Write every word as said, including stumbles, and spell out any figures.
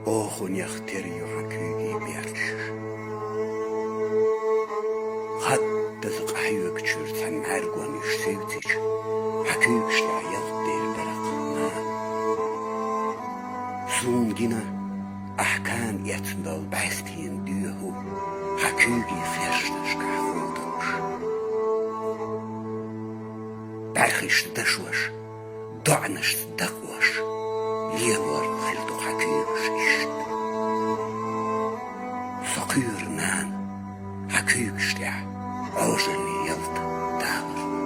Охунех тера ю хьан куьйгийн берташ. Хаддаза къахьоьгучуьра цхьан мӀаьргонаш севцича, хьан куьйгаш тӀехь ялта дер бара-кх, нана. Суна гина, ахь кана эцна долу бӀаьстенан доьху хьан куьйгийн фершташкахь хӀума долуш. БӀаьрхишца дашош, доӀанашца дакъош, лелорна хир ду хьан куьйгаш иштта. Со кхоьру, нана, хьан куьйгаш тӀехь Ӏожаллин ялта далар.